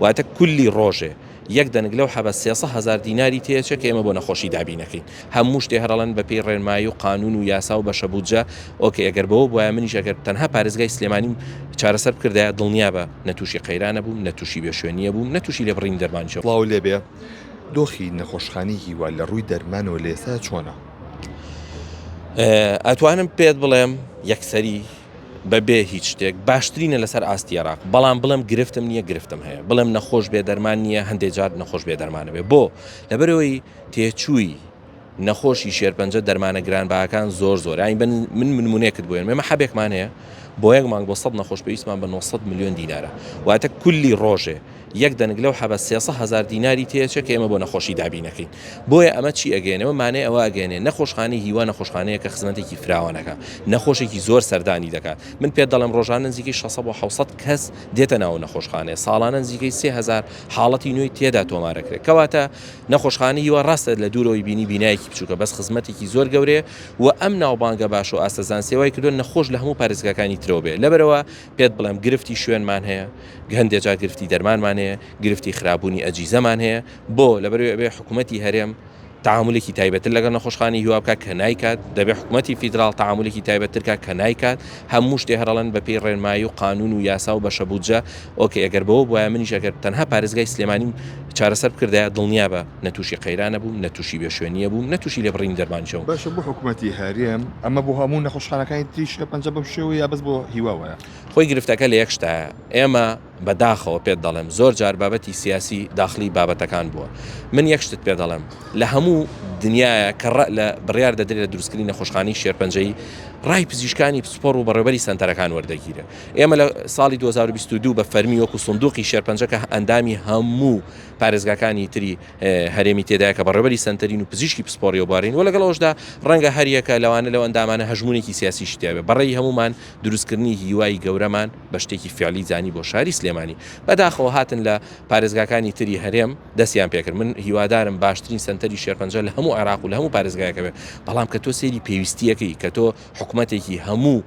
واتە کولی ڕۆژێ یەک دەنک لەو حەبە 300 هەزار دیناری تێچێ کە ئێمە بۆ نەخۆشی دابینەکەین. هەموو شتێ هەر ئەڵێن بەپێی ڕێنمایی و قانون و یاسا و بەشە بودجە، ئۆکەی ئەگەر بەوە بوایە منیش ئەگەر تەنها پارێزگای سلێمانیم چارەسەر بکردایە دڵنیابە نە تووشی قەیران ئەبووم نە تووشی بێشوێنی ئەبووم نە تووشی لێبڕینی دەرمانیش ئەبووم. سڵاو لێبێ دۆخی نەخۆشخانەی هیوا لە ڕووی دەرمانەوە لە ئێستا چۆنە؟ ئەتوانم پێت بڵێم یەکسەری بەبێ هیچ شتێک باشترینە لەسەر ئاستی عێراق بەڵام بڵێم گرفتم نییە گرفتم هەیە بڵێم نەخۆش بێ دەرمان نییە هەندێک جار نەخۆش بێ دەرمانە بێ بۆ لەبەرەوەی تێچووی نەخۆشی شێرپەنجە دەرمانە گرانبەهاکان زۆر زۆر یانی بن من نمونەیەکت بۆ ئێمە حەبێکمان هەیە بۆ یەک مانگ بۆ 100 نەخۆش پێویستمان بە 900 میلیۆن دینارە واتە کولی ڕۆژێ یەک دەنک لەو حەبە 300 هزار دیناری تێچێ کە ئێمە بۆ نەخۆشی دابینەکەین بۆیە ئەمە چی ئەگەێنەوە مانای ئەوە ئەگەێنێ نەخۆشخانەی هیوا نەخۆشخانەیە کە خزمەتێکی فراوانەکە نەخۆشێکی زۆر سەردانی دەکات من پێت دەڵێم ڕۆژانە نزیکەی 600 بۆ 700 کەس دێتە ناو نەخۆشخانەیە ساڵانە نزیکەی 3000 حاڵەتی نوێی تێدا تۆمارەکرێت کەواتە نەخۆشخانەی هیوا ڕاستە لە دوورەوەی بینی بینایەکی بچووکە بەس خزمەتێکی زۆر گەورەیە و ئەم ناوبانگە باش و ئاستە زانستیە وای کردووە نەخۆش لە هەموو پارێزگاکانی ترەوە بێ لەبەرئەوە پێت بڵێم گرفتی شوێنمان هەیە هەندێ جار گرفتی دەرمانمان هەیە گرفتی خراپبوونی ئەجیزەمان هەیە بۆ لەبەرئەوەی ئەبێ حکوومەتی هەرێم تەعامولێکی تایبەتر لەگەڵ نەخۆشخانەی هیوا بکات کە نایکات، دەبێت حکومەتی فیدراڵ تەعامولێکی تایبەتتر کات کە نایکات، هەموو شتێ هەر ئەڵێن بەپێی ڕێنمایی و قانون و یاسا و بەشە بودجە، ئۆکەی ئەگەر بەوە بوایە منیش ئەگەر تەنها پارێزگای سلێمانیم چارەسەر بکردایە دڵنیابە نە تووشی قەیران ئەبووم نە تووشی بێشوێنی ئەبووم نە تووشی لێبڕینی دەرمانیش ئەبووم. باشە بۆ حکومەتی هەرێم ئەمە بۆ هەموو نەخۆشخانەکانی تری شێرپەنجە بەم شێوەیە یا بەس بۆ هیوا وایە؟ خۆی گرفتەکە لە یەک شتایە ئێمە بە داخەوە پێت دەڵێم زۆر جار بابەتی سیاسی داخلی بابەتەکان بووە من یەک شتت پێ دەڵێم لە هەموو دنیاە کە ڕە لە بڕیار دەدرێت لە دروستکردنی نەخۆشخانەی شێرپەنجەیی ڕای پزیشکانی پسپۆڕ و بەڕێوبەری سەنتەرەکان وەردەگیرێ ئێمە لە ساڵی 2022 بە فەرمی وەکو سندوقی شێرپەنجە کە ئەندامی هەموو پارێزگاکانی تری هەرێمی تێدایە کە بەڕێوبەری سەنتەرین و پزیشکی پسپۆڕی و بارین و لەگەڵ ئەوشدا ڕەنگە هەریەکە لەوانە لەو ئەندامانە هەژمونێکی سیاسیشی تیابێ بەڕێی هەمومان دروستکردنی هیوای گەورەمان بە شتێکی فعلی زانی بۆ شاری سلێمانی. بەداخەوە هاتن لە پارێزگاکانی تری هەرێم دەستیان پێکرد. من هیوادارم باشترین سەنتەری شێرپەنجە لە هەموو عێراق و لە هەموو پارێزگایەک هەبێت. بەڵام کە تۆ سەیری پێویستییەکەی کە تۆ حکومەتێکی هەموو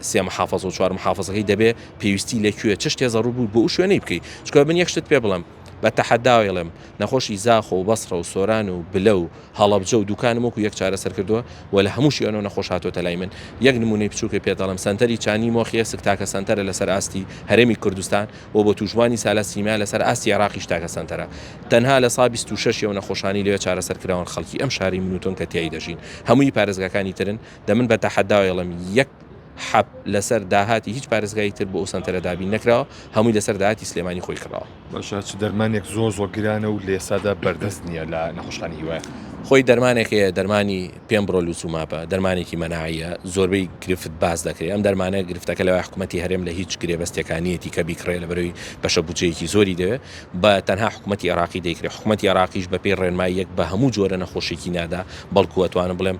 سێ محافەزە و چوار محافەزەکەی دەبێ پێویستی لە کوێ چ شتێ زەڕوور بوو بۆ ئەو شوێنەی بکەی. چونکە من یەک شتت پێ بڵێم بە تەحەداوە ئەڵێم نەخۆشی زاخۆ و بەسڕە و سۆران و بلە و هەڵەبجە و دوکانم وەکو یەک چارەسەر کردووە و لە هەموو شوێنەوە نەخۆش هاتۆتە لای من. یەک نموونەی بچووکت پێ دەڵێم، سەنتەری چاندنی مۆخی ئێسک تاکە سەنتەرە لەسەر ئاستی هەرێمی کوردستان و بۆ تووشبووانی سالاسیمیا لەسەر ئاستی عێراقیش تاکە سەنتەرە. تەنها 26% ی ئەو نەخۆشانەی لەوێ چارەسەر کراون خەڵکی ئەم شارەی من و تۆن کە تیای دەژین. هەمووی پارێزگاکانی ترن. دە من بە تەحەداوە ئەڵێم یەک حەب لەسەر داهاتی هیچ پارێزگایەکی تر بۆ ئەو سەنتەرە دابین نەکراوە، هەمووی لەسەر داهاتی سلێمانی خۆی کڕاوە. باشە چ دەرمانێک زۆر زۆر گرانە و لە ئێستادا بەردەست نییە لە نەخۆشخانەی هیوایە؟ خۆی دەرمانێک هەیە دەرمانی پێمبرۆلوزومابە، دەرمانێکی مەناعییە، زۆربەی گرفت باس دەکرێت، ئەم دەرمانە گرفتەکە لەوەیە حکومەتی هەرێم لە هیچ گرێبەستێکا نییەتی کە بیکڕێ لەبەرئەوەی بەشە بودجەیەکی زۆری دەوێت، بە تەنها حکومەتی عێراقی دەیکرێت، حکومەتی عێراقیش بەپێی ڕێنماییەک بە هەموو جۆرە نەخۆشیەکی نادا، بەڵکو ئەتوانم بڵێم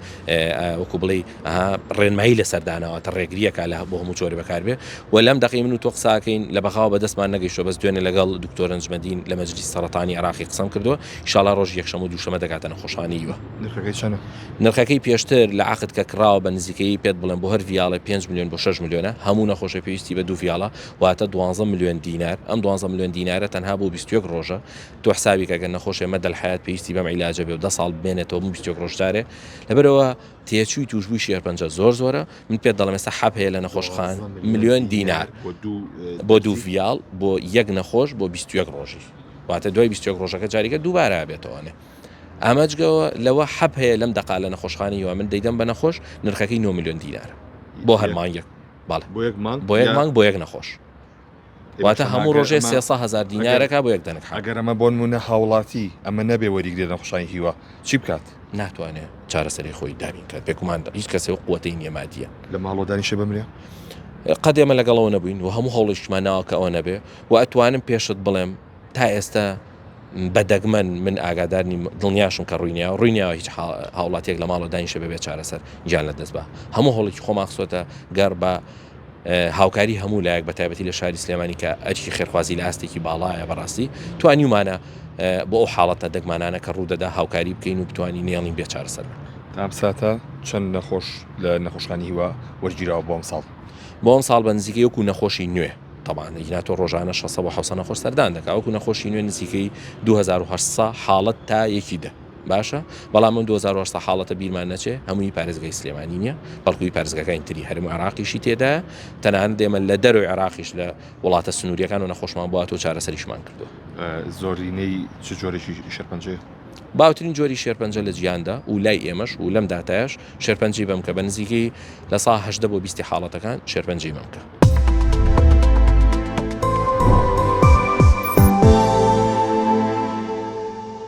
وەکو بڵێی ئەها ڕێنمایی لەسەر داناوە تە ڕێگریەکە لە بۆ هەموو جۆرە بەکاربێ و لەم دەقەی من و تۆ قساکەین لە بەغاوە بەدەستمان نەگەیشتووە بەس دوێنێ لەگەڵ دکتۆر نەجمەدین لە مەجلیس سەرەتانی عێراقی قسەم کردووە ئیشاڵا ڕۆژی یەکشەممە و دووشەممە دەگاتە نەخۆشخانەی هیوا. نرخەکەی چەنە؟ نرخەکەی پێشتر لە عەقد کە کڕاوە بە نزیکەیی پێت بڵێم بۆ هەر ڤیاڵێ 5 ملیۆن بۆ 6 ملیۆنە هەموو نەخۆشێ پێویستی بە دوو ڤیاڵە واتە 12 ملیۆن دینار ئەم 12 ملیۆن دینارە تەنها بۆ 21 ڕۆژە تۆ حسابی کە گەر نەخۆشێ مەدەل حەیات پێویستی بەم عیلاجە بێ و 10 ساڵ بمێنێتەوە بۆ 21 ڕۆژ جارێ لەبەرئەوە تێچووی تووشبووی شێرپەنجە زۆر زۆرە، من پێت دەڵێم ئێستا حەب هەیە لە نەخۆشخان ملیۆن دینار بۆ دوو ڤیاڵ بۆ یەک نەخۆش بۆ 21 ڕۆژی واتە دوای 21 ڕۆژەکە جاریکە دووبارە بێتەوەێ ئاماجگەوە لەوە حەب هەیە لەم دەقا لە نەخۆشخانی هیوا من دەیدەم بە نەخۆش نرخەکەی 9 میلیۆن دینارە بۆ هەر مانگێک بەڵێ بۆ یەک مانگ بۆ یەک مانگ بۆ یەک نەخۆش واتە هەموو ڕۆژێ 300 هەزار دینارەکە بۆ یەک دەنک حەب. ئەگەر ئەمە بۆ نموونە هاوڵاتی ئەمە نەبێ وەریگرێ لە نەخۆشخانەی هیوا چی بکات؟ ناتوانێ چارەسەری خۆی دابین کات بێگومان هیچ کەسێ و قوتەی نییە مادیە. لە ماڵەوە دانیشێ بمرێ؟ قەت ئێمە لەگەڵەوە نەبووین و هەموو هەوڵێکیشمان ناوە کە ئەوە نەبێ و ئەتوانم پێشت بڵێم تا ئێستا بە دەگمەن من ئاگادار نیم دڵنیاشم کە ڕووی نیاوە ڕووی نیاوە هیچ هاوڵاتیەک لە ماڵەوە دانیشێ بەبێ چارەسەر گیان لەدەست با هەموو هەوڵێکی خۆمان خستۆتە گەڕ بە هاوکاری هەموو لایەک بە تایبەتی لە شاری سلێمانی کە ئەرکی خێرخوازی لە ئاستێکی باڵایە بەڕاستی توانیومانە بۆ ئەو حاڵەتە دەگمانانە کە ڕوودەدا هاوکاری بکەین و بتوانین نێڵین بێ چارەسەر بن. تا ئەم ساتە چەند نەخۆش لە نەخۆشخانەی هیوا وەرگیراوە بۆ ئەمساڵ؟ بۆ ئەمساڵ بە نزیکەی وەکو نەخۆشی نوێ. تەبعەن ئەگینا تۆ ڕۆژانە 600 بۆ 700 نەخۆش سەردان دەکا وەکو نەخۆشی نوێ نزیکەی 2800 حاڵەت تا یەکی دە باشە بەڵام ئەم 2800 حاڵەتە بیرمان نەچێ هەمووی پارێزگای سلێمانی نییە بەڵکوی پارێزگاکانی تری هەرم عراقیشی تێدایە تەنانەت ئێمە لە دەرەوەی عراقیش لە وڵاتە سنووریەکان و نەخۆشمان بۆ هاتووە چارەسەریشمان کردووە. زۆرینەی چ جۆرێکی شێرپەنجەیە؟ باوترین جۆری شێرپەنجە لە جیهاندا و لای ئێمەش و لەم داتایەش شێرپەنجەی مەمکە بە نزیکەی 18% بۆ 20 حاڵەتەکان شێرپەنجەی مەمکە.